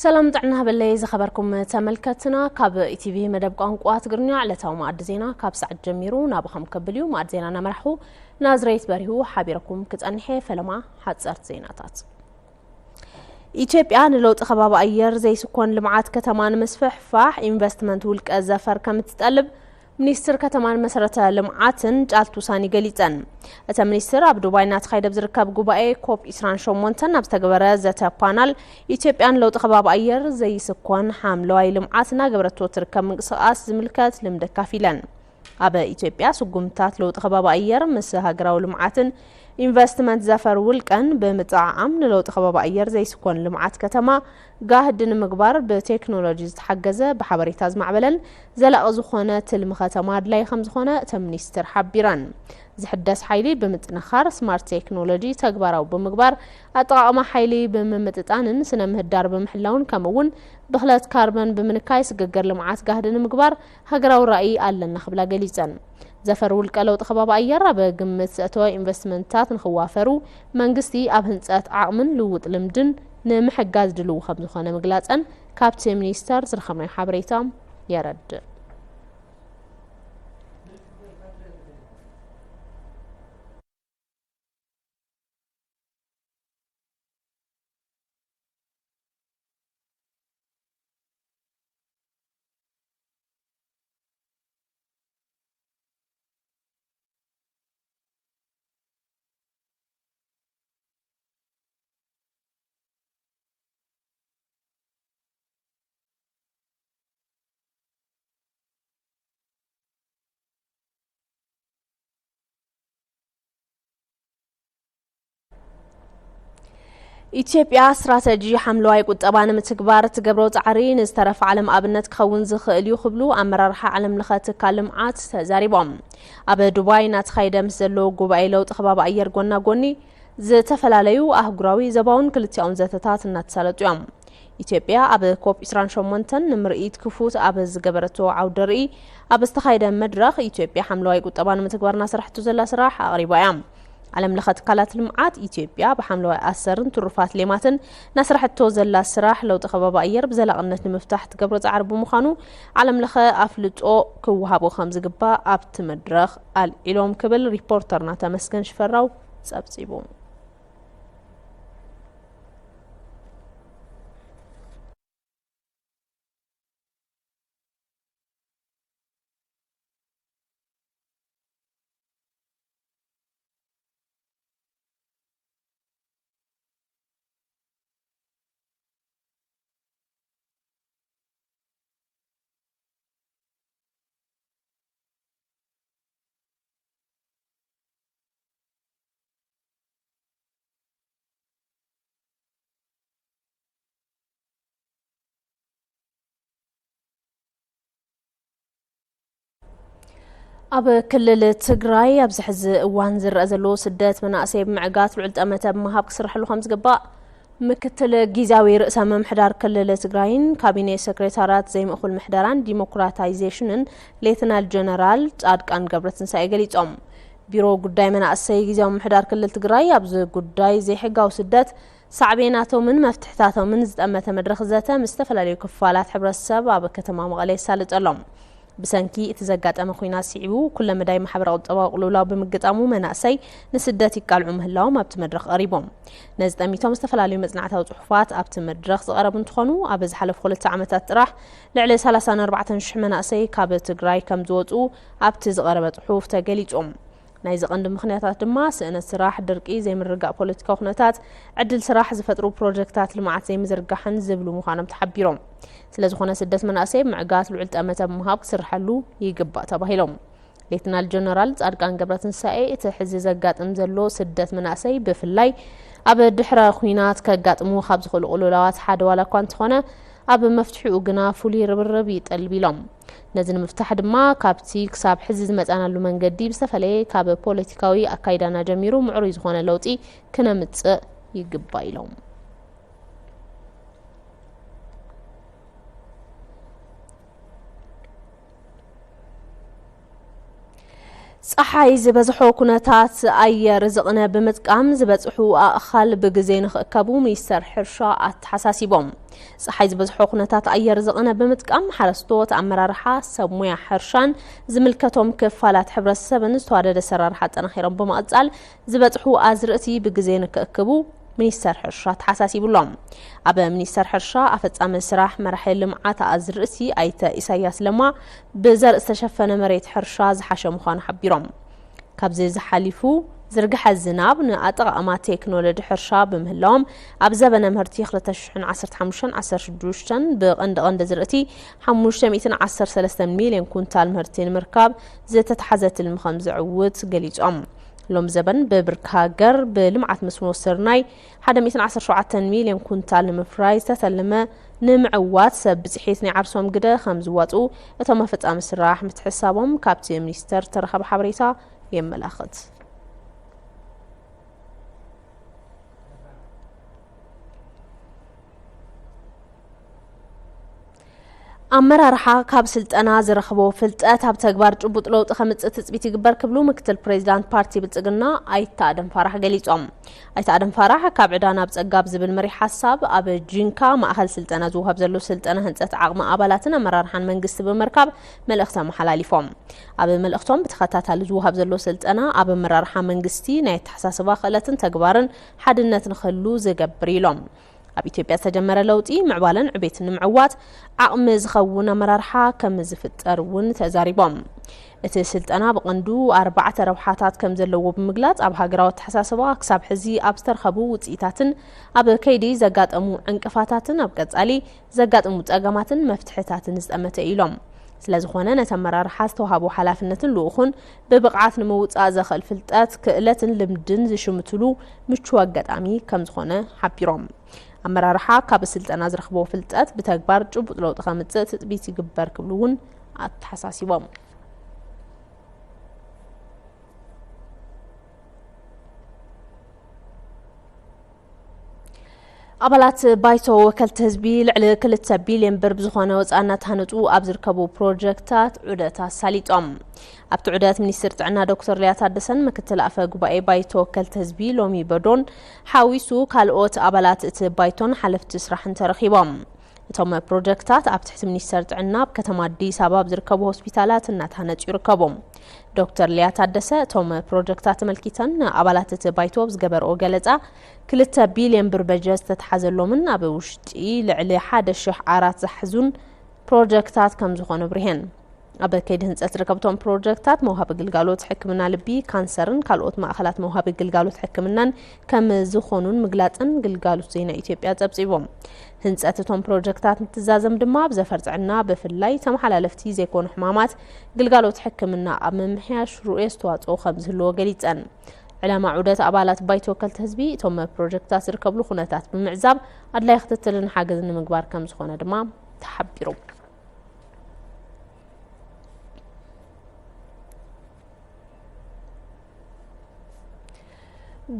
ሰላም ጥዕና በለይ ዝኸበርኩም ተመልከትና፣ ካብ ኢቲቪ መደብ ቋንቋ ትግርኛ ዕለታዊ መኣዲ ዜና ካብ ሰዓት ጀሚሩ ናብኹም ከብል እዩ። መኣዲ ዜና እናመራሕኹ ናዝሬት በሪሁ ሓቢረኩም ክጸንሐ። ፈለማ ሓጸርቲ ዜናታት። ኢትዮጵያ ንለውጢ ከባቢ ኣየር ዘይስኮን ልምዓት ከተማ ንምስፍሕፋሕ ኢንቨስትመንት ውልቀ ዘፈር ከም እትጠልብ ሚኒስትር ከተማን መሰረተ ልምዓትን ጫልቱ ሳኒ ገሊጸን። እተን ሚኒስትር ኣብ ዱባይ እናተኻየደ ኣብ ዝርከብ ጉባኤ ኮፕ ዒስራን ሸሞንተን ኣብ ዝተገበረ ዘተ ፓናል፣ ኢትዮጵያ ንለውጢ ከባቢ ኣየር ዘይስኮን ሓምለዋይ ልምዓት እናገበረቶ ትርከብ ምንቅስቓስ ዝምልከት ልምዲ ኣካፊለን። ኣብ ኢትዮጵያ ስጉምታት ለውጢ ከባቢ ኣየር ምስ ሃገራዊ ልምዓትን ኢንቨስትመንት ዘፈር ውልቀን ብምጥዕዓም ንለውጢ ከባቢ ኣየር ዘይስኮን ልምዓት ከተማ ጋህዲ ንምግባር ብቴክኖሎጂ ዝተሓገዘ ብሓበሬታ ዝማዕበለን ዘላቒ ዝኾነ ትልሚ ከተማ ኣድላዪ ከም ዝኾነ እተን ሚኒስትር ሓቢረን። ዝሕደስ ሓይሊ ብምጥንኻር፣ ስማርት ቴክኖሎጂ ተግባራዊ ብምግባር፣ ኣጠቓቕማ ሓይሊ ብምምጥጣንን ስነ ምህዳር ብምሕላውን ከምኡ እውን ብኽለት ካርበን ብምንካይ ስግግር ልምዓት ጋህዲ ንምግባር ሃገራዊ ራእይ ኣለና ክብላ ገሊጸን። ዘፈር ውልቀ ለውጢ ከባቢ ኣየር ኣብ ግምት ዘእተወ ኢንቨስትመንትታት ንኽዋፈሩ መንግስቲ ኣብ ህንጸት ዓቕምን ልውጥ ልምድን ንምሕጋዝ ድልው ከም ዝኾነ ምግላጸን ካብቲ ሚኒስተር ዝረኸብናዮ ሓበሬታ የረድእ። ኢትዮጵያ ስትራተጂ ሓምለዋይ ቁጠባ ንምትግባር እትገብሮ ጻዕሪ ንዝተረፈ ዓለም ኣብነት ክኸውን ዝኽእል እዩ ክብሉ ኣመራርሓ ዓለም ለኸ ትካል ልምዓት ተዛሪቦም። ኣብ ዱባይ እናተኻየደ ምስ ዘሎ ጉባኤ ለውጢ ከባቢ ኣየር ጎና ጎኒ ዝተፈላለዩ ኣህጉራዊ ዞባውን ክልቲኣውን ዘተታት እናተሳለጡ እዮም። ኢትዮጵያ ኣብ ኮፕ ዒስራን ሸሞንተን ንምርኢት ክፉት ኣብ ዝገበረቶ ዓውደ ርእይ ኣብ ዝተኻየደ መድረኽ ኢትዮጵያ ሓምለዋይ ቁጠባ ንምትግባር እናሰራሕቶ ዘላ ስራሕ ኣቕሪባ እያ። ዓለም ለኸ ትካላት ልምዓት ኢትዮጵያ ብሓምለዋይ ኣሰርን ትሩፋት ሌማትን እናሰራሕቶ ዘላ ስራሕ ለውጢ ከባቢ ኣየር ብዘላቕነት ንምፍታሕ ትገብሮ ጻዕሪ ብምዃኑ ዓለም ለኸ ኣፍልጦ ክወሃቦ ከም ዝግባእ ኣብቲ መድረኽ ኣልዒሎም ክብል ሪፖርተርና ተመስገን ሽፈራው ጸብጺቡ። ኣብ ክልል ትግራይ ኣብዚ ሕዚ እዋን ዝረአ ዘሎ ስደት መናእሰይ ብምዕጋት ልዑል ጠመተ ብምሃብ ክስርሐሉ ከም ዝግባእ ምክትል ጊዜያዊ ርእሰ ምምሕዳር ክልል ትግራይን ካቢኔ ሴክሬታርያት ዘይምእኩል ምሕደራን ዲሞክራታይዜሽንን ሌተናል ጀነራል ጻድቃን ገብረትንሳኤ ገሊጾም። ቢሮ ጉዳይ መናእሰይ ጊዜያዊ ምምሕዳር ክልል ትግራይ ኣብዚ ጉዳይ ዘይሕጋዊ ስደት ሳዕቤናቶምን መፍትሕታቶምን ዝጠመተ መድረኽ ዘተ ምስ ዝተፈላለዩ ክፋላት ሕብረተሰብ ኣብ ከተማ መቐለ የሳልጥ ኣሎ። ብሰንኪ እቲ ዘጋጠመ ኲናት ስዒቡ ኩለ መዳይ ማሕበረ ቁጠባዊ ቅልውላው ብምግጣሙ መናእሰይ ንስደት ይቃልዑ ምህላዎም ኣብቲ መድረኽ ቀሪቦም። ነዚ ጠሚቶም ዝተፈላለዩ መጽናዕታዊ ጽሑፋት ኣብቲ መድረኽ ዝቐረቡ እንትኾኑ፣ ኣብ ዝሓለፉ ክልተ ዓመታት ጥራሕ ልዕሊ ሰላሳን ኣርባዕተን ሽሕ መናእሰይ ካብ ትግራይ ከም ዝወጹ ኣብቲ ዝቐረበ ጽሑፍ ተገሊጹ። ናይዚ ቀንዲ ምኽንያታት ድማ ስእነት ስራሕ፣ ድርቂ፣ ዘይምርግጋእ ፖለቲካዊ ኩነታት፣ ዕድል ስራሕ ዝፈጥሩ ፕሮጀክታት ልምዓት ዘይምዝርጋሕን ዝብሉ ምዃኖም ተሓቢሮም። ስለዝኾነ ስደት መናእሰይ ምዕጋት ልዑል ጠመተ ብምሃብ ክስርሐሉ ይግባእ ተባሂሎም። ሌትናል ጀነራል ጻድቃን ገብረትንሳኤ እቲ ሕዚ ዘጋጥም ዘሎ ስደት መናእሰይ ብፍላይ ኣብ ድሕረ ኲናት ከጋጥሙ ካብ ዝኽእሉ ቅልውላዋት ሓደ ዋላ እኳ እንተኾነ ኣብ መፍትሒኡ ግና ፍሉይ ርብርብ ይጠልብ ኢሎም። ነዚ ንምፍታሕ ድማ ካብቲ ክሳብ ሕዚ ዝመጻናሉ መንገዲ ብዝተፈለየ ካብ ፖለቲካዊ ኣካይዳና ጀሚሩ ምዕሩይ ዝኾነ ለውጢ ክነምጽእ ይግባእ ኢሎም። ጸሓይ ዝበዝሖ ኩነታት ኣየር ዝቕነ ብምጥቃም ዝበጽሑ ኣእኻል ብግዜ ንኽእከቡ ሚኒስተር ሕርሻ ኣተሓሳሲቦም። ጸሓይ ዝበዝሖ ኩነታት ኣየር ዝቕነ ብምጥቃም ሓረስቶት፣ ኣመራርሓ፣ ሰብ ሞያ ሕርሻን ዝምልከቶም ክፋላት ሕብረተሰብን ዝተዋደደ ኣሰራርሓ ኣጠናኺሮም ብምቕጻል ዝበጽሑ ኣዝርእቲ ብግዜ ንክእክቡ ሚኒስተር ሕርሻ ተሓሳሲቡ ኣሎ። ኣብ ሚኒስተር ሕርሻ ኣፈጻሚ ስራሕ መራሒ ልምዓት ኣዝርእቲ ኣይተ ኢሳያስ ለማ ብዘርኢ ዝተሸፈነ መሬት ሕርሻ ዝሓሸ ምዃኑ ሓቢሮም። ካብዚ ዝሓሊፉ ዝርግሐ ዝናብ ንኣጠቓቕማ ቴክኖሎጂ ሕርሻ ብምህላዎም ኣብ ዘበነ ምህርቲ ክልተ ሽሕን ዓሰርተ ሓሙሽተን ዓሰርተ ሽዱሽተን ብቐንዲ ቀንዲ ዝርእቲ ሓሙሽተ ሚእትን ዓሰርተ ሰለስተን ሚልዮን ኩንታል ምህርቲ ንምርካብ ዝተተሓዘ ትልሚ ከም ዘዕውት ገሊጾም። ሎም ዘበን ብብርኪ ሃገር ብልምዓት መስኖ ስርናይ ሓደ ሚእትን ዓሰርተ ሸውዓተን ሚልዮን ኩንታል ንምፍራይ ዝተተለመ ንምዕዋት ሰብ ብፅሒት ናይ ዓርሶም ግደ ከም ዝዋፅኡ እቶም ኣፈፃሚ ስራሕ ምትሕሳቦም ካብቲ ሚኒስተር ተረኸበ ሓበሬታ የመላኽት። ኣመራርሓ ካብ ስልጠና ዝረኽቦ ፍልጠት ኣብ ተግባር ጭቡጥ ለውጢ ከምፅእ ትፅቢት ይግበር ክብሉ ምክትል ፕሬዚዳንት ፓርቲ ብልፅግና ኣይተ ኣደም ፋራሕ ገሊፆም። ኣይተ ኣደም ፋራሕ ካብ ዕዳ ናብ ፀጋ ብዝብል መሪሕ ሓሳብ ኣብ ጂንካ ማእኸል ስልጠና ዝወሃብ ዘሎ ስልጠና ህንፀት ዓቕሚ ኣባላትን ኣመራርሓን መንግስቲ ብምርካብ መልእኽቲ ኣመሓላሊፎም። ኣብ መልእኽቶም ብተኸታታሊ ዝወሃብ ዘሎ ስልጠና ኣብ ኣመራርሓ መንግስቲ ናይ ኣተሓሳስባ ክእለትን ተግባርን ሓድነት ንክህሉ ዝገብር ኢሎም። ኣብ ኢትዮጵያ ዝተጀመረ ለውጢ ምዕባለን ዕቤትን ንምዕዋት ዓቕሚ ዝኸውን ኣመራርሓ ከም ዝፍጠር እውን ተዛሪቦም። እቲ ስልጠና ብቐንዱ ኣርባዕተ ረብሓታት ከም ዘለዎ ብምግላጽ ኣብ ሃገራዊ ኣተሓሳስባ ክሳብ ሕዚ ኣብ ዝተረኸቡ ውፅኢታትን ኣብ ከይዲ ዘጋጠሙ ዕንቅፋታትን ኣብ ቀጻሊ ዘጋጥሙ ጸገማትን መፍትሕታትን ዝጠመተ እዩ ኢሎም። ስለዝኾነ ነቲ ኣመራርሓ ዝተዋሃቦ ሓላፍነትን ልኡኹን ብብቕዓት ንምውጻእ ዘኽእል ፍልጠት፣ ክእለትን ልምድን ዝሽምትሉ ምቹው ኣጋጣሚ ከም ዝኾነ ሓቢሮም። ኣመራርሓ ካብ ስልጠና ዝረኽቦ ፍልጠት ብተግባር ጭቡጥ ለውጢ ከምፅእ ትፅቢት ይግበር ክብሉ እውን ኣተሓሳሲቦም። ኣባላት ባይቶ ወከልቲ ህዝቢ ልዕሊ ክልተ ቢልዮን ብር ብዝኾነ ወፃ እናተሃነፁ ኣብ ዝርከቡ ፕሮጀክታት ዑደት ኣሳሊጦም። ኣብቲ ዑደት ሚኒስትር ጥዕና ዶክተር ሊያ ታደሰን ምክትል ኣፈ ጉባኤ ባይቶ ወከልቲ ህዝቢ ሎሚ በዶን ሓዊሱ ካልኦት ኣባላት እቲ ባይቶን ሓለፍቲ ስራሕን ተረኺቦም። እቶም ፕሮጀክታት ኣብ ትሕቲ ሚኒስተር ጥዕና ኣብ ከተማ ኣዲስ ኣበባ ኣብ ዝርከቡ ሆስፒታላት እናተሃነፁ ይርከቡ። ዶክተር ሊያ ታደሰ እቶም ፕሮጀክታት ተመልኪተን ንኣባላት እቲ ባይቶ ኣብ ዝገበርኦ ገለፃ ክልተ ቢልዮን ብር በጀት ዝተተሓዘሎምን ኣብ ውሽጢ ልዕሊ ሓደ ሺሕ ዓራት ዝሓዙን ፕሮጀክታት ከም ዝኾኑ ኣብሪሀን። ኣብ ከይዲ ህንፀት ዝርከቡ እቶም ፕሮጀክታት መውሃቢ ግልጋሎት ሕክምና ልቢ፣ ካንሰርን ካልኦት ማእኸላት መውሃቢ ግልጋሎት ሕክምናን ከም ዝኾኑን ምግላፅን ግልጋሎት ዜና ኢትዮጵያ ፀብፂቦም። ህንፀት እቶም ፕሮጀክታት እንትዛዘም ድማ ኣብ ዘፈር ጥዕና ብፍላይ ተመሓላለፍቲ ዘይኮኑ ሕማማት ግልጋሎት ሕክምና ኣብ ምምሕያሽ ርኡይ ኣስተዋፅኦ ከም ዝህልዎ ገሊፀን። ዕላማ ዑደት ኣባላት ባይቶ ወከልቲ ህዝቢ እቶም ፕሮጀክታት ዝርከብሉ ኩነታት ብምዕዛብ ኣድላይ ክትትልን ሓገዝን ንምግባር ከም ዝኾነ ድማ ተሓቢሩ።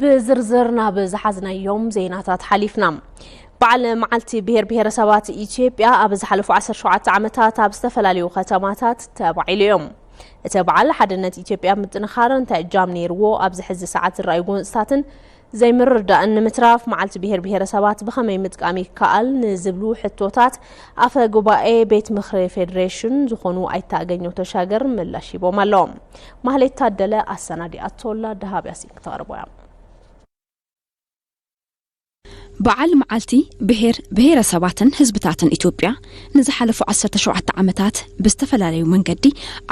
ብዝርዝር ናብ ዝሓዝናዮም ዜናታት ሓሊፍና። በዓል መዓልቲ ብሄር ብሄረሰባት ኢትዮጵያ ኣብ ዝሓለፉ ዓሰርተ ሸውዓተ ዓመታት ኣብ ዝተፈላለዩ ከተማታት ተባዒሉ እዮም። እቲ በዓል ሓድነት ኢትዮጵያ ምጥንኻር እንታይ እጃም ነይርዎ፣ ኣብዚ ሕዚ ሰዓት ዝረኣዩ ጎንፅታትን ዘይምርዳእን ንምትራፍ መዓልቲ ብሄር ብሄረሰባት ብኸመይ ምጥቃም ይከኣል ንዝብሉ ሕቶታት ኣፈ ጉባኤ ቤት ምኽሪ ፌዴሬሽን ዝኾኑ ኣይተ ኣገኘው ተሻገር ምላሽ ሂቦም ኣለዉ። ማህሌት ታደለ ኣሰናዲኣቶ ኣላ፣ ደሃብ ያሲን ክተቕርቦ እያ። በዓል መዓልቲ ብሄር ብሄረሰባትን ህዝብታትን ኢትዮጵያ ንዝሓለፉ ዓሰርተ ሸውዓተ ዓመታት ብዝተፈላለዩ መንገዲ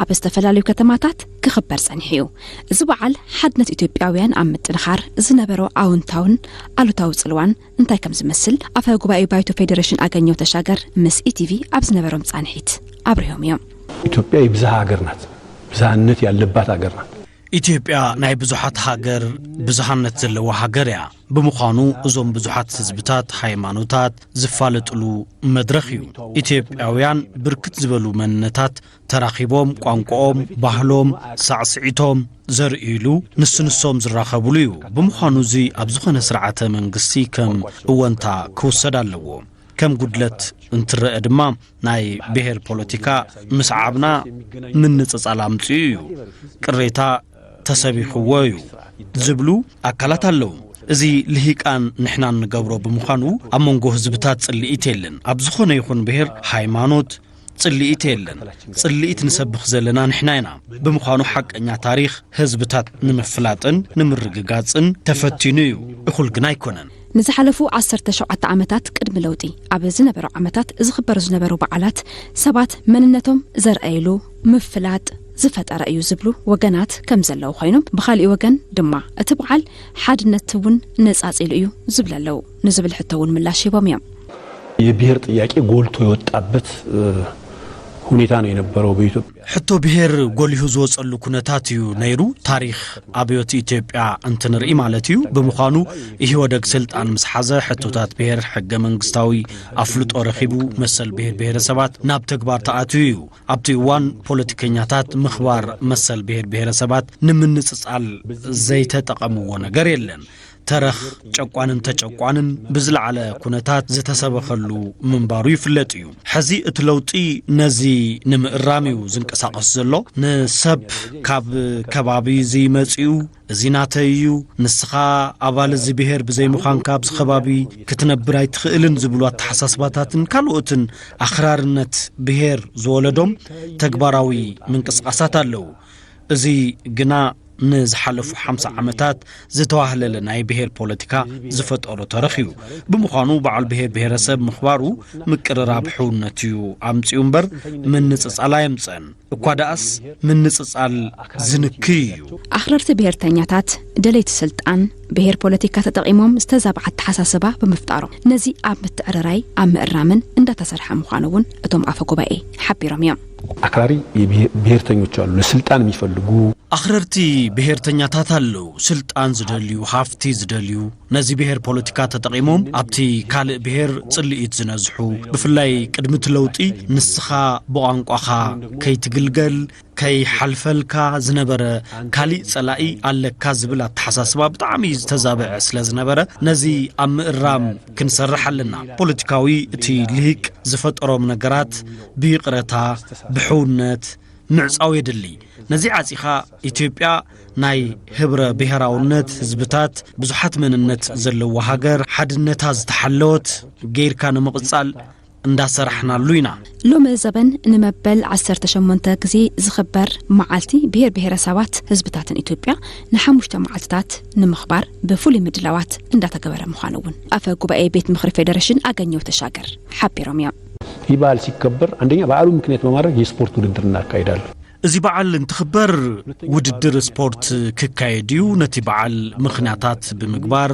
ኣብ ዝተፈላለዩ ከተማታት ክኽበር ጸኒሑ እዩ። እዚ በዓል ሓድነት ኢትዮጵያውያን ኣብ ምጥንኻር ዝነበሮ ኣወንታውን ኣሉታዊ ጽልዋን እንታይ ከም ዝመስል ኣፈ ጉባኤ ባይቶ ፌዴሬሽን ኣገኘው ተሻገር ምስ ኢቲቪ ኣብ ዝነበሮም ጻንሒት ኣብሪሆም እዮም። ኢትዮጵያ የብዝሃ ሀገር ናት። ብዝሃነት ያለባት ሀገር ናት። ኢትዮጵያ ናይ ብዙሓት ሃገር፣ ብዙሃነት ዘለዋ ሃገር እያ። ብምዃኑ እዞም ብዙሓት ህዝብታት፣ ሃይማኖታት ዝፋለጥሉ መድረኽ እዩ። ኢትዮጵያውያን ብርክት ዝበሉ መንነታት ተራኺቦም ቋንቋኦም፣ ባህሎም፣ ሳዕስዒቶም ዘርእይሉ፣ ንስንሶም ዝራኸብሉ እዩ። ብምዃኑ እዚ ኣብ ዝኾነ ስርዓተ መንግስቲ ከም እወንታ ክውሰድ ኣለዎ። ከም ጉድለት እንትረአ ድማ ናይ ብሔር ፖለቲካ ምስዓብና ምንጽጻል ኣምጺኡ እዩ። ቅሬታ ተሰቢኽዎ እዩ ዝብሉ ኣካላት ኣለዉ። እዚ ልሂቃን ንሕናን ንገብሮ ብምዃኑ ኣብ መንጎ ህዝብታት ጽልኢት የለን። ኣብ ዝኾነ ይኹን ብሔር፣ ሃይማኖት፣ ጽልኢት የለን። ጽልኢት ንሰብኽ ዘለና ንሕና ኢና። ብምዃኑ ሓቀኛ ታሪኽ ህዝብታት ንምፍላጥን ንምርግጋጽን ተፈቲኑ እዩ። እኹል ግን ኣይኮነን። ንዝሓለፉ ዓሰርተ ሸውዓተ ዓመታት ቅድሚ ለውጢ ኣብ ዝነበሩ ዓመታት ዝኽበሩ ዝነበሩ በዓላት ሰባት መንነቶም ዘርኣይሉ ምፍላጥ ዝፈጠረ እዩ ዝብሉ ወገናት ከም ዘለዉ ኮይኖም፣ ብኻሊእ ወገን ድማ እቲ በዓል ሓድነት እውን ነጻጺሉ እዩ ዝብሉ ኣለዉ ንዝብል ሕቶ እውን ምላሽ ሂቦም እዮም። የብሔር ጥያቄ ጎልቶ የወጣበት ሁኔታ ነው የነበረው በኢትዮጵያ። ሕቶ ብሔር ጎሊሁ ዝወጸሉ ኩነታት እዩ ነይሩ። ታሪኽ ኣብዮት ኢትዮጵያ እንትንርኢ ማለት እዩ። ብምዃኑ ኢህወደግ ስልጣን ምስ ሓዘ ሕቶታት ብሔር ሕገ መንግስታዊ ኣፍልጦ ረኺቡ መሰል ብሔር ብሔረሰባት ናብ ተግባር ተኣትዩ እዩ። ኣብቲ እዋን ፖለቲከኛታት ምኽባር መሰል ብሔር ብሔረሰባት ንምንጽጻል ዘይተጠቐምዎ ነገር የለን። ተረኽ ጨቋንን ተጨቋንን ብዝለዓለ ኩነታት ዝተሰበኸሉ ምንባሩ ይፍለጥ እዩ። ሕዚ እቲ ለውጢ ነዚ ንምእራም እዩ ዝንቀሳቐስ ዘሎ። ንሰብ ካብ ከባቢ ዝይመጽኡ፣ እዚ ናተይ እዩ፣ ንስኻ ኣባል እዚ ብሔር ብዘይምዃንካ ኣብዚ ከባቢ ክትነብር ኣይትኽእልን ዝብሉ ኣተሓሳስባታትን ካልኦትን ኣኽራርነት ብሔር ዝወለዶም ተግባራዊ ምንቅስቓሳት ኣለዉ። እዚ ግና ንዝሓለፉ ሓምሳ ዓመታት ዝተዋህለለ ናይ ብሔር ፖለቲካ ዝፈጠሮ ተረኽ እዩ። ብምዃኑ በዓል ብሔር ብሔረሰብ ምኽባሩ ምቅርራብ ሕውነት እዩ ኣምጺኡ እምበር ምንጽጻል ኣየምጸን። እኳ ደኣስ ምንጽጻል ዝንክይ እዩ። ኣኽረርቲ ብሔርተኛታት ደለይቲ ስልጣን ብሔር ፖለቲካ ተጠቒሞም ዝተዛብዐ ኣተሓሳስባ ብምፍጣሮም ነዚ ኣብ ምትዕርራይ ኣብ ምእራምን እንዳተሰርሐ ምዃኑ እውን እቶም ኣፈ ጉባኤ ሓቢሮም እዮም። አክራሪ የብሄ- ብሄርተኞች አሉ፣ ለስልጣን የሚፈልጉ። ኣኽረርቲ ብሔርተኛታት ኣለዉ። ስልጣን ዝደልዩ፣ ሃፍቲ ዝደልዩ፣ ነዚ ብሔር ፖለቲካ ተጠቒሞም ኣብቲ ካልእ ብሔር ጽልኢት ዝነዝሑ፣ ብፍላይ ቅድሚ እቲ ለውጢ ንስኻ ብቋንቋኻ ከይትግልገል፣ ከይሓልፈልካ ዝነበረ ካሊእ ጸላኢ ኣለካ ዝብል ኣተሓሳስባ ብጣዕሚ ዝተዛብዐ ስለ ዝነበረ ነዚ ኣብ ምእራም ክንሰርሕ ኣለና። ፖለቲካዊ እቲ ልሂቅ ዝፈጠሮም ነገራት ብይቕረታ፣ ብሕውነት፣ ምዕጻው የድሊ። ነዚ ዓጺኻ ኢትዮጵያ ናይ ህብረ ብሔራውነት ህዝብታት ብዙሓት መንነት ዘለዋ ሃገር ሓድነታ ዝተሓለወት ገይርካ ንምቕጻል እንዳሰራሕናሉ ኢና። ሎሚ ዘበን ንመበል ዓሰርተ ሸሞንተ ግዜ ዝኽበር መዓልቲ ብሔር ብሔረሰባት ህዝብታትን ኢትዮጵያ ንሓሙሽተ መዓልትታት ንምኽባር ብፍሉይ ምድላዋት እንዳተገበረ ምዃኑ እውን ኣፈ ጉባኤ ቤት ምኽሪ ፌዴሬሽን ኣገኘው ተሻገር ሓቢሮም እዮም። ይህ በዓል ሲከበር አንደኛ በዓሉ ምክንያት በማድረግ የስፖርት ውድድር እናካሄዳለን። እዚ በዓል እንትኽበር ውድድር ስፖርት ክካየድ እዩ። ነቲ በዓል ምኽንያታት ብምግባር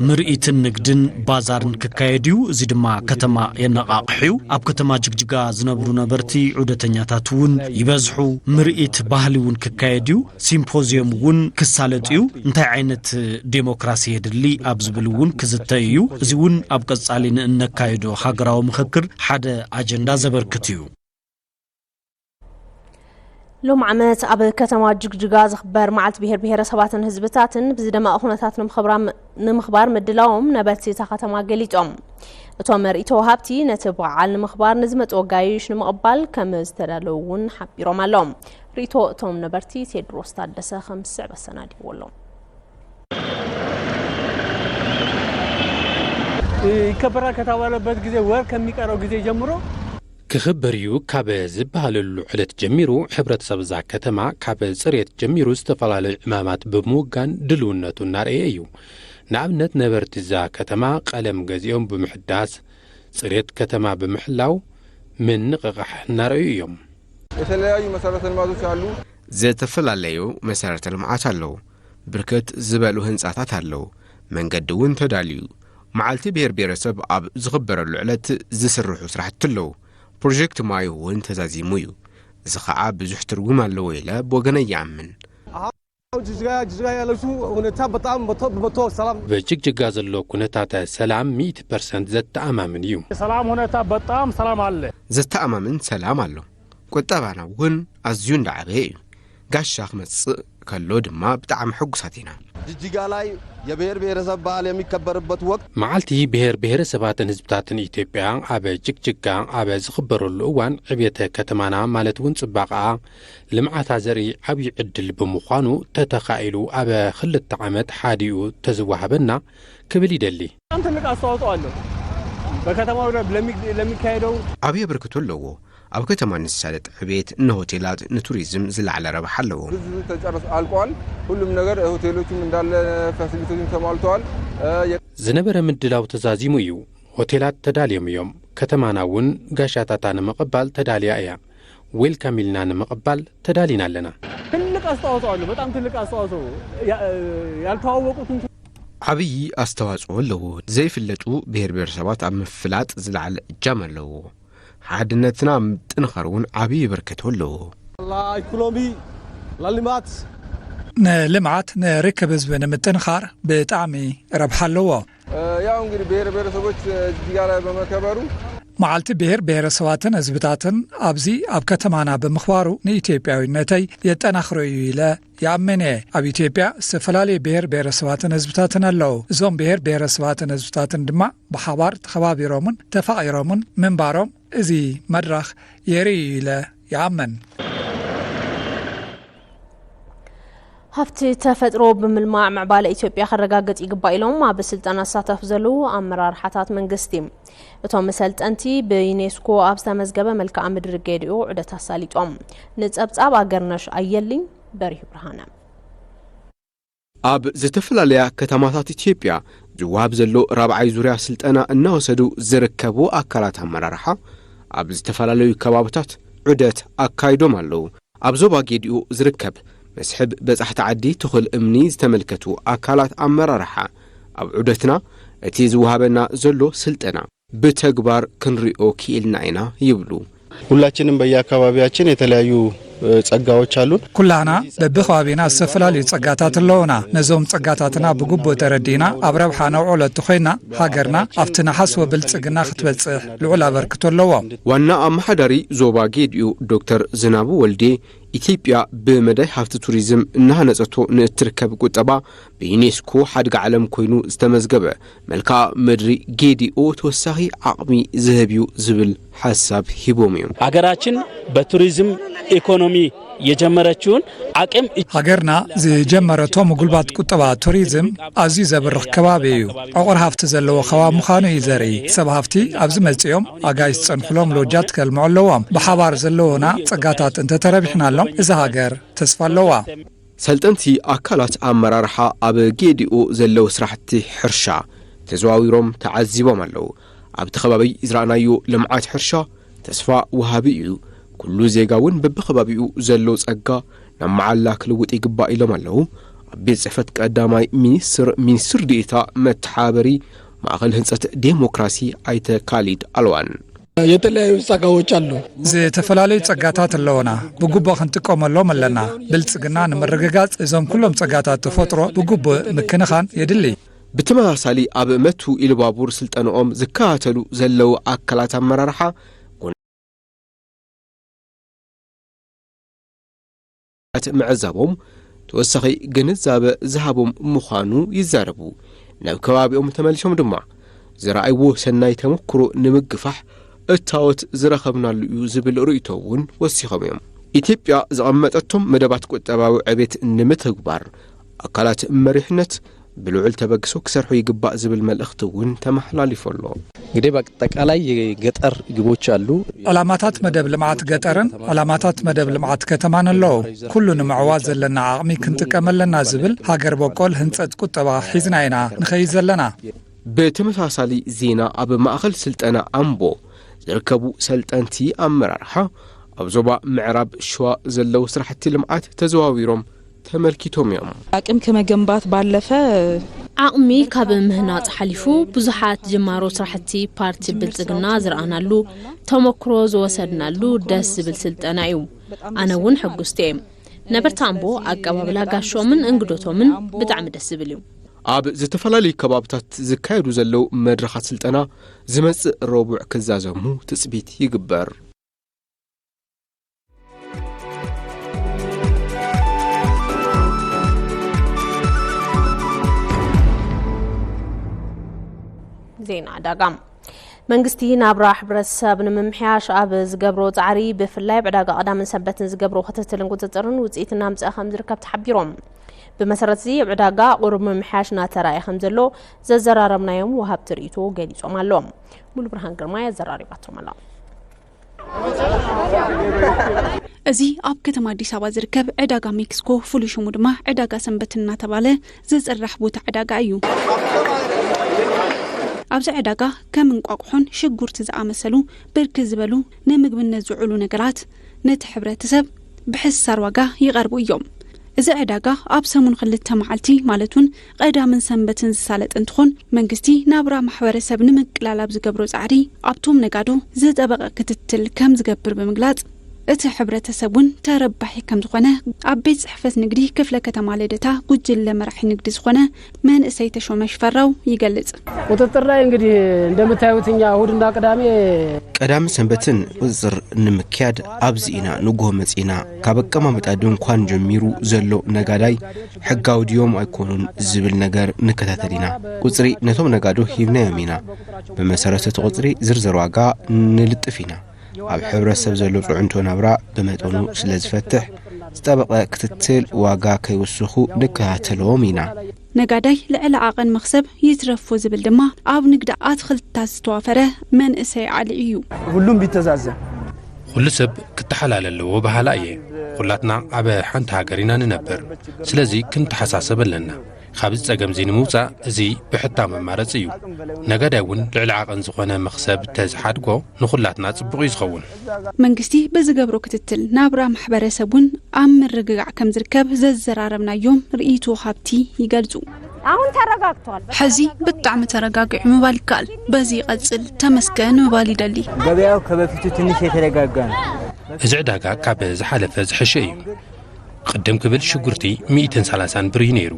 ምርኢትን ንግድን ባዛርን ክካየድ እዩ። እዚ ድማ ከተማ የነቓቕሕ እዩ። ኣብ ከተማ ጅግጅጋ ዝነብሩ ነበርቲ ዑደተኛታት እውን ይበዝሑ። ምርኢት ባህሊ እውን ክካየድ እዩ። ሲምፖዝዮም እውን ክሳለጥ እዩ። እንታይ ዓይነት ዴሞክራሲ የድሊ ኣብ ዝብል እውን ክዝተ እዩ። እዚ እውን ኣብ ቀጻሊ ንእነካይዶ ሃገራዊ ምኽክር ሓደ ኣጀንዳ ዘበርክት እዩ። ሎም ዓመት ኣብ ከተማ ጅግጅጋ ዝኽበር መዓልቲ ብሔር ብሔረሰባትን ህዝብታትን ብዝደመቐ ኩነታት ንምኽብራም- ንምኽባር ምድላዎም ነበርቲ እታ ከተማ ገሊጾም። እቶም ርእይቶ ወሃብቲ ነቲ በዓል ንምኽባር ንዝመጹ ኣጋይሽ ንምቕባል ከም ዝተዳለዉ እውን ሓቢሮም ኣለዉ። ርእይቶ እቶም ነበርቲ ቴድሮስ ታደሰ ከም ዝስዕብ ኣሰናዲዎ ኣሎ። ይከበራል ከተባለበት ጊዜ ወር ከሚቀረው ጊዜ ጀምሮ ክኽበር እዩ ካብ ዝበሃለሉ ዕለት ጀሚሩ ሕብረተሰብ እዛ ከተማ ካብ ፅሬት ጀሚሩ ዝተፈላለዩ ዕማማት ብምውጋን ድልውነቱ እናርኣየ እዩ። ንኣብነት ነበርቲ እዛ ከተማ ቀለም ገዚኦም ብምሕዳስ ፅሬት ከተማ ብምሕላው ምንቕቓሕ እናርኣዩ እዮም። የተለያዩ መሰረተ ልማቶች አሉ። ዝተፈላለዩ መሰረተ ልምዓት ኣለዉ። ብርክት ዝበሉ ህንፃታት ኣለዉ። መንገዲ እውን ተዳልዩ። መዓልቲ ብሔር ብሔረሰብ ኣብ ዝኽበረሉ ዕለት ዝስርሑ ስራሕቲ ኣለዉ። ፕሮጀክት ማይ እውን ተዛዚሙ እዩ። እዚ ኸዓ ብዙሕ ትርጉም ኣለዎ ኢለ ብወገነይ ይኣምን። ጅጅጋ ጅጅጋ ያለችው ሁኔታ በጣም መቶ በመቶ ሰላም። በጅግጅጋ ዘሎ ኩነታት ሰላም ሚእቲ ፐርሰንት ዘተኣማምን እዩ። የሰላም ሁኔታ በጣም ሰላም አለ። ዘተኣማምን ሰላም ኣሎ። ቁጠባና እውን ኣዝዩ እንዳዓበየ እዩ። ጋሻ ክመጽእ ከሎ ድማ ብጣዕሚ ሕጉሳት ኢና። ጅጅጋ ላይ የብሔር ብሔረሰብ በዓል የሚከበርበት ወቅት። መዓልቲ ብሔር ብሔረሰባትን ህዝብታትን ኢትዮጵያ ኣብ ጅግጅጋ ኣብ ዝኽበረሉ እዋን ዕብየተ ከተማና ማለት እውን ጽባቐኣ ልምዓታ ዘርኢ ዓብዪ ዕድል ብምዃኑ ተተኻኢሉ ኣብ ክልተ ዓመት ሓዲኡ ተዝወሃበና ክብል ይደሊ። በጣም ትልቅ አስተዋጽኦ አለው። በከተማው ለሚ- ለሚካሄደው ዓብዪ ኣበርክቶ ኣለዎ። ኣብ ከተማ ንሳለጥ ዕቤት ንሆቴላት ንቱሪዝም ዝለዓለ ረብሓ ኣለዎ። ብዙ ተጨርስ አልቋል። ሁሉም ነገር ሆቴሎቹም እንዳለ ፋሲሊቲዎችም ተሟልተዋል። የ- ዝነበረ ምድላው ተዛዚሙ እዩ። ሆቴላት ተዳልዮም እዮም። ከተማና እውን ጋሻታታ ንምቕባል ተዳልያ እያ። ዌልካም ኢልና ንምቕባል ተዳሊና ኣለና። ትልቅ አስተዋጽኦ አለው። በጣም ትልቅ አስተዋጽኦ ያ- ያልተዋወቁትን ዓብዪ ኣስተዋፅኦ ኣለዎ። ዘይፍለጡ ብሔር ብሔረሰባት ኣብ ምፍላጥ ዝለዓለ እጃም ኣለዎ። ሓድነትና ምጥንኻር እውን ዓብዪ በርከቶ ኣለዎ። ኢኮኖሚ ለልማት ንልምዓት ንርክብ ህዝቢ ንምጥንኻር ብጣዕሚ ረብሓ ኣለዎ። ያው እንግዲህ ብሔር ብሔረሰቦች ጅጅጋ ላይ በመከበሩ መዓልቲ ብሔር ብሔረሰባትን ህዝብታትን ኣብዚ ኣብ ከተማና ብምኽባሩ ንኢትዮጵያዊነተይ የጠናኽሮ እዩ ኢለ ይኣምን እየ። ኣብ ኢትዮጵያ ዝተፈላለዩ ብሔር ብሔረሰባትን ህዝብታትን ኣለዉ። እዞም ብሔር ብሔረሰባትን ህዝብታትን ድማ ብሓባር ተኸባቢሮምን ተፋቒሮምን ምንባሮም እዚ መድረኽ የርኢ እዩ ኢለ ይኣምን። ሃፍቲ ተፈጥሮ ብምልማዕ ምዕባለ ኢትዮጵያ ከረጋግጽ ይግባእ ኢሎም ኣብ ስልጠና ዝሳተፉ ዘለዉ ኣመራርሓታት መንግስቲ። እቶም መሰልጠንቲ ብዩኔስኮ ኣብ ዝተመዝገበ መልክዓ ምድሪ ጌዲኦ ዑደት ኣሳሊጦም። ንጸብጻብ ኣገርነሽ ኣየልኝ በሪሁ ብርሃነ። ኣብ ዝተፈላለያ ከተማታት ኢትዮጵያ ዝወሃብ ዘሎ ራብዓይ ዙርያ ስልጠና እናወሰዱ ዝርከቡ ኣካላት ኣመራርሓ ኣብ ዝተፈላለዩ ከባብታት ዑደት ኣካይዶም ኣለዉ። ኣብ ዞባ ጌዲኦ ዝርከብ መስሕብ በጻሕቲ ዓዲ ትኹል እምኒ ዝተመልከቱ ኣካላት ኣመራርሓ ኣብ ዑደትና እቲ ዝወሃበና ዘሎ ስልጠና ብተግባር ክንሪኦ ክኢልና ኢና ይብሉ። ሁላችንም በየአካባቢያችን የተለያዩ ጸጋዎች አሉን። ኩላህና በብኸባቢና ዝተፈላለዩ ጸጋታት ኣለዉና። ነዞም ጸጋታትና ብግቡእ ተረዲእና ኣብ ረብሓ ነውዕሎ እተኾይና ሃገርና ኣብቲ ንሓስቦ ብልጽግና ክትበጽሕ ልዑል ኣበርክቶ ኣለዎ። ዋና ኣመሓዳሪ ዞባ ጌዲኦ ዶክተር ዝናቡ ወልዴ ኢትዮጵያ ብመዳይ ሃፍቲ ቱሪዝም እናሃነጸቶ ንእትርከብ ቁጠባ ብዩኔስኮ ሓድጊ ዓለም ኮይኑ ዝተመዝገበ መልክዓ ምድሪ ጌዲኦ ተወሳኺ ዓቕሚ ዝህብ እዩ ዝብል ሓሳብ ሂቦም እዮም። ሀገራችን በቱሪዝም ኢኮኖሚ የጀመረችውን አቅም ሃገርና ዝጀመረቶ ምጉልባት ቁጠባ ቱሪዝም ኣዝዩ ዘብርኽ ከባቢ እዩ። ዕቑር ሃፍቲ ዘለዎ ከባቢ ምዃኑ እዩ ዘርኢ። ሰብ ሃፍቲ ኣብዚ መጺኦም ኣጋይሽ ዝጸንሑሎም ሎጃት ከልምዑ ኣለዎም። ብሓባር ዘለዉና ጸጋታት እንተተረቢሕናሎም እዛ ሃገር ተስፋ ኣለዋ። ሰልጠንቲ ኣካላት ኣመራርሓ ኣብ ጌዲኦ ዘለዉ ስራሕቲ ሕርሻ ተዘዋዊሮም ተዓዚቦም ኣለዉ። ኣብቲ ከባቢ ዝረኣናዮ ልምዓት ሕርሻ ተስፋ ወሃቢ እዩ። ኩሉ ዜጋ እውን በብከባቢኡ ዘሎ ጸጋ ናብ መዓላ ክልውጥ ይግባእ ኢሎም ኣለዉ። ኣብ ቤት ጽሕፈት ቀዳማይ ሚኒስትር ሚኒስትር ዴኤታ መተሓባበሪ ማእኸል ህንጸት ዴሞክራሲ ኣይተ ካሊድ ኣልዋን። የተለያዩ ጸጋዎች አሉ። ዝተፈላለዩ ጸጋታት ኣለውና፣ ብግቡእ ክንጥቀመሎም ኣለና። ብልጽግና ንምርግጋጽ እዞም ኩሎም ጸጋታት ተፈጥሮ ብግቡእ ምክንኻን የድሊ። ብተመሳሳሊ ኣብ መቱ ኢሉባቡር ስልጠንኦም ዝከታተሉ ዘለዉ ኣካላት ኣመራርሓ ምዕዛቦም ተወሳኺ ግንዛበ ዝሃቦም ምዃኑ ይዛረቡ። ናብ ከባቢኦም ተመሊሶም ድማ ዝረኣይዎ ሰናይ ተመክሮ ንምግፋሕ እታወት ዝረኸብናሉ እዩ ዝብል ርእይቶ እውን ወሲኾም እዮም። ኢትዮጵያ ዘቐመጠቶም መደባት ቁጠባዊ ዕቤት ንምትግባር ኣካላት መሪሕነት ብልዑል ተበግሶ ክሰርሑ ይግባእ ዝብል መልእኽቲ እውን ተመሓላሊፉ ኣሎ። እንግዲህ በአጠቃላይ የገጠር ግቦች አሉ። ዕላማታት መደብ ልምዓት ገጠርን ዕላማታት መደብ ልምዓት ከተማን ኣለዉ። ኩሉ ንምዕዋት ዘለና ዓቕሚ ክንጥቀም ኣለና ዝብል ሃገር በቆል ህንፀት ቁጠባ ሒዝና ኢና ንኸይድ ዘለና። ብተመሳሳሊ ዜና ኣብ ማእኸል ስልጠና ኣምቦ ዝርከቡ ሰልጠንቲ ኣመራርሓ ኣብ ዞባ ምዕራብ ሸዋ ዘለዉ ስራሕቲ ልምዓት ተዘዋዊሮም ተመልኪቶም እዮም። አቅም ከመገንባት ባለፈ ዓቕሚ ካብ ምህናፅ ሓሊፉ ብዙሓት ጅማሮ ስራሕቲ ፓርቲ ብልፅግና ዝረኣናሉ ተመክሮ ዝወሰድናሉ ደስ ዝብል ስልጠና እዩ። ኣነ እውን ሕጉስቲ እየ። ነበርቲ ኣምቦ ኣቀባብላ ጋሾምን እንግዶቶምን ብጣዕሚ ደስ ዝብል እዩ። ኣብ ዝተፈላለዩ ከባብታት ዝካየዱ ዘለዉ መድረኻት ስልጠና ዝመጽእ ረቡዕ ክዛዘሙ ትጽቢት ይግበር። ዜና ዕዳጋ። መንግስቲ ናብራ ሕብረተሰብ ንምምሕያሽ ኣብ ዝገብሮ ጻዕሪ፣ ብፍላይ ኣብ ዕዳጋ ቀዳምን ሰንበትን ዝገብሮ ክትትልን ቁጽጽርን ውጽኢት እናምጽኣ ከም ዝርከብ ተሓቢሮም። ብመሰረት እዚ፣ ኣብ ዕዳጋ ቁሩብ ምምሕያሽ እናተራእየ ከም ዘሎ ዘዘራረብናዮም ወሃብቲ ርእይቶ ገሊጾም ኣለዉ። ሙሉ ብርሃን ግርማ የዘራሪባቶም ኣላ። እዚ ኣብ ከተማ ኣዲስ ኣበባ ዝርከብ ዕዳጋ ሜክሲኮ፣ ፍሉይ ሽሙ ድማ ዕዳጋ ሰንበት እናተባለ ዝፅራሕ ቦታ ዕዳጋ እዩ። ኣብዚ ዕዳጋ ከም እንቋቑሖን ሽጉርቲ ዝኣመሰሉ ብርክት ዝበሉ ንምግብነት ዝውዕሉ ነገራት ነቲ ሕብረተሰብ ብሕሳር ዋጋ ይቐርቡ እዮም። እዚ ዕዳጋ ኣብ ሰሙን ክልተ መዓልቲ፣ ማለት እውን ቀዳምን ሰንበትን ዝሳለጥ እንትኾን፣ መንግስቲ ናብራ ማሕበረሰብ ንምቅላል ኣብ ዝገብሮ ጻዕሪ ኣብቶም ነጋዶ ዝጠበቐ ክትትል ከም ዝገብር ብምግላጽ፣ እቲ ሕብረተሰብ እውን ተረባሒ ከም ዝኾነ ኣብ ቤት ጽሕፈት ንግዲ ክፍለ ከተማ ልደታ ጉጅለ መራሒ ንግዲ ዝኾነ መንእሰይ ተሾመ ሽፈራው ይገልጽ። ቁጥጥር ላይ እንግዲህ እንደምታዩት እኛ እሁድና ቅዳሜ ቀዳምን ሰንበትን ቁጽጽር ንምክያድ ኣብዚ ኢና ንግሆ መጺእና። ካብ ኣቀማምጣ ድንኳን ጀሚሩ ዘሎ ነጋዳይ ሕጋዊ ድዮም ኣይኮኑን ዝብል ነገር ንከታተል ኢና። ቁጽሪ ነቶም ነጋዶ ሂብናዮም ኢና። ብመሰረት እቲ ቁጽሪ ዝርዝር ዋጋ ንልጥፍ ኢና። ኣብ ሕብረተሰብ ዘሎ ጽዕንቶ ናብራ ብመጠኑ ስለ ዝፈትሕ፣ ዝጠበቐ ክትትል ዋጋ ከይውስኹ ንከታተልዎም ኢና። ነጋዳይ ልዕሊ ዓቐን መኽሰብ ይትረፎ ዝብል ድማ ኣብ ንግዲ ኣትኽልትታት ዝተዋፈረ መንእሰይ ዓሊ እዩ። ሁሉም ቢተዛዘን። ኩሉ ሰብ ክተሓላለ ኣለዎ በሃላ እየ። ኩላትና ኣብ ሓንቲ ሃገር ኢና ንነብር። ስለዚ ክንተሓሳሰብ ኣለና። ካብዚ ጸገም እዚ ንምውጻእ እዚ ብሕታም ኣማረጺ እዩ። ነጋዳይ እውን ልዕሊ ዓቐን ዝኾነ መኽሰብ ተዝሓድጎ ንኹላትና ጽቡቕ እዩ ዝኸውን። መንግስቲ ብዝገብሮ ክትትል ናብራ ማሕበረሰብ እውን ኣብ ምርግጋዕ ከም ዝርከብ ዘዘራረብናዮም ርእይቶ ሃብቲ ይገልጹ። አሁን ተረጋግቷል። ሕዚ ብጣዕሚ ተረጋጊዑ ምባል ይከኣል። በዚ ይቐጽል ተመስገን ምባል ይደሊ። ገበያው ከበፊቱ ትንሽ የተረጋጋ ነው። እዚ ዕዳጋ ካብ ዝሓለፈ ዝሐሸ እዩ። ቅድም ክብል ሽጉርቲ ሚእትን ሰላሳን ብር እዩ ነይሩ።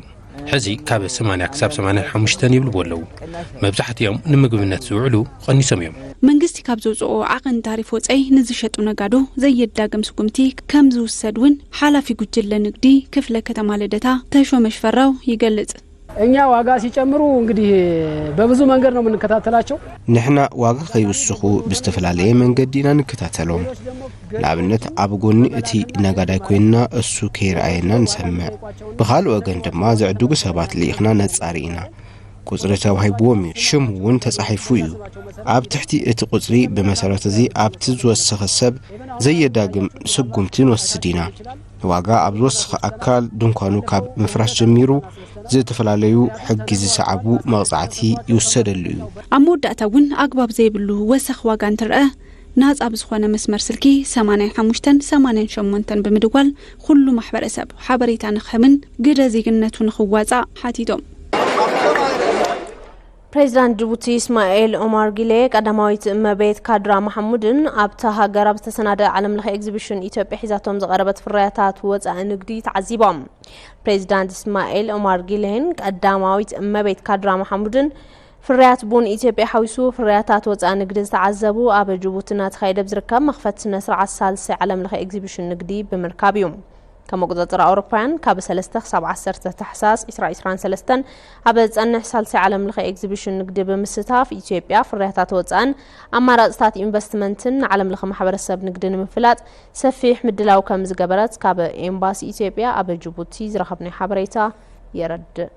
ሕዚ ካብ ሰማንያ ክሳብ ሰማንያን ሓሙሽተን ይብልዎ ኣለዉ። መብዛሕትኦም ንምግብነት ዝውዕሉ ቀኒሶም እዮም። መንግስቲ ካብ ዘውፅኦ ዓቐን ታሪፍ ወፃኢ ንዝሸጡ ነጋዶ ዘየዳግም ስጉምቲ ከም ዝውሰድ እውን ሓላፊ ጉጅለ ንግዲ ክፍለ ከተማ ልደታ ተሾመ ሽፈራው ይገልፅ። እኛ ዋጋ ሲጨምሩ እንግዲህ በብዙ መንገድ ነው የምንከታተላቸው። ንሕና ዋጋ ከይውስኹ ብዝተፈላለየ መንገዲ ኢና ንከታተሎም። ንኣብነት ኣብ ጎኒ እቲ ነጋዳይ ኮይንና እሱ ከይረኣየና ንሰምዕ። ብኻልእ ወገን ድማ ዝዕድጉ ሰባት ልኢኽና ነጻሪ ኢና። ቁጽሪ ተዋሂብዎም እዩ፣ ሽም እውን ተጻሒፉ እዩ። ኣብ ትሕቲ እቲ ቁጽሪ ብመሰረት እዚ ኣብቲ ዝወሰኸ ሰብ ዘየዳግም ስጉምቲ ንወስድ ኢና። ዋጋ ኣብ ዝወሰኸ ኣካል ድንኳኑ ካብ ምፍራስ ጀሚሩ ዝተፈላለዩ ሕጊ ዝሰዓቡ መቕጻዕቲ ይውሰደሉ እዩ። ኣብ መወዳእታ እውን ኣግባብ ዘይብሉ ወሰኽ ዋጋ እንትረአ ናጻ ብዝኾነ መስመር ስልኪ ሰማንያን ሓሙሽተን ሰማንያን ሸሞንተን ብምድዋል ኩሉ ማሕበረሰብ ሓበሬታ ንክህብን ግደ ዜግነቱ ንክዋጻእ ሓቲቶም። ፕሬዚዳንት ጅቡቲ እስማኤል ኦማር ጊሌ ቀዳማዊት እመቤት ካድራ ማሓሙድን ኣብታ ሃገር ኣብ ዝተሰናደኣ ዓለም ለኸ ኤግዚቢሽን ኢትዮጵያ ሒዛቶም ዝቐረበት ፍርያታት ወፃኢ ንግዲ ተዓዚቦም። ፕሬዚዳንት እስማኤል ኦማር ጊሌን ቀዳማዊት እመቤት ካድራ ማሓሙድን ፍርያት ቡን ኢትዮጵያ ሓዊሱ ፍርያታት ወፃኢ ንግዲ ዝተዓዘቡ ኣብ ጅቡቲ እናተኻየደ ብዝርከብ መኽፈቲ ስነ ስርዓት ሳልሳይ ዓለም ለኸ ኤግዚቢሽን ንግዲ ብምርካብ እዩ። ከም ኣቆፃፅራ ኣውሮፓውያን ካብ ሰለስተ ክሳብ ዓሰርተ ታሕሳስ ዕስራ ዕስራን ሰለስተን ኣብ ዝፀንሕ ሳልሳይ ዓለም ለኸ ኤግዚቢሽን ንግዲ ብምስታፍ ኢትዮጵያ ፍርያታት ወፃእን ኣማራፅታት ኢንቨስትመንትን ንዓለም ለኸ ማሕበረሰብ ንግዲ ንምፍላጥ ሰፊሕ ምድላው ከም ዝገበረት ካብ ኤምባሲ ኢትዮጵያ ኣብ ጅቡቲ ዝረኸብናዮ ሓበሬታ የረድእ።